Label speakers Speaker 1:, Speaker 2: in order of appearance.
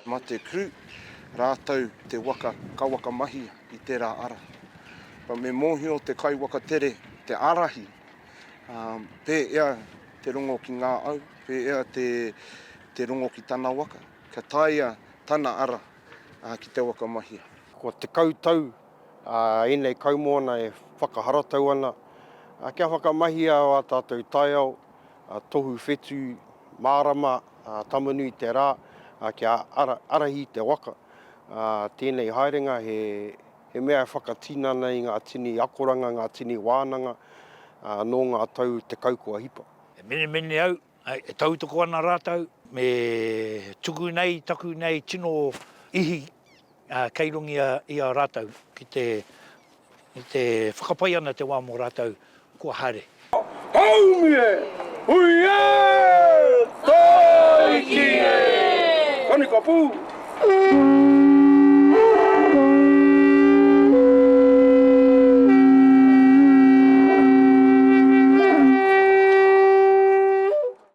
Speaker 1: Ma te crew rātou te waka ka wakamahia i tērā ara. But me mōhio te kaiwakatere te ārahi, pēea te rongo ki ngā au, pēea te rongo ki tana waka, kia taea tana ara ki te wakamahia.
Speaker 2: Kua 10 tau ēnei kaumoana e whakaharatau ana kia whakamahia ā tātou taiao, tohu whetū mārama, Tamanui te rā, kia arahi te waka. Tēnei haerenga he He mea e whakatinana i ngā tini akoranga, ngā tini wānanga nō ngā tau tekau kua hipa.
Speaker 3: E menemene au, e tautoko ana rātou, me tuku nei taku nei tino ihi kei runga i a rātou ki te, i te whakapai ana te wā mō rātou kua haere.
Speaker 4: Haumi e! Hui e! Tāiki e! Kanika pū!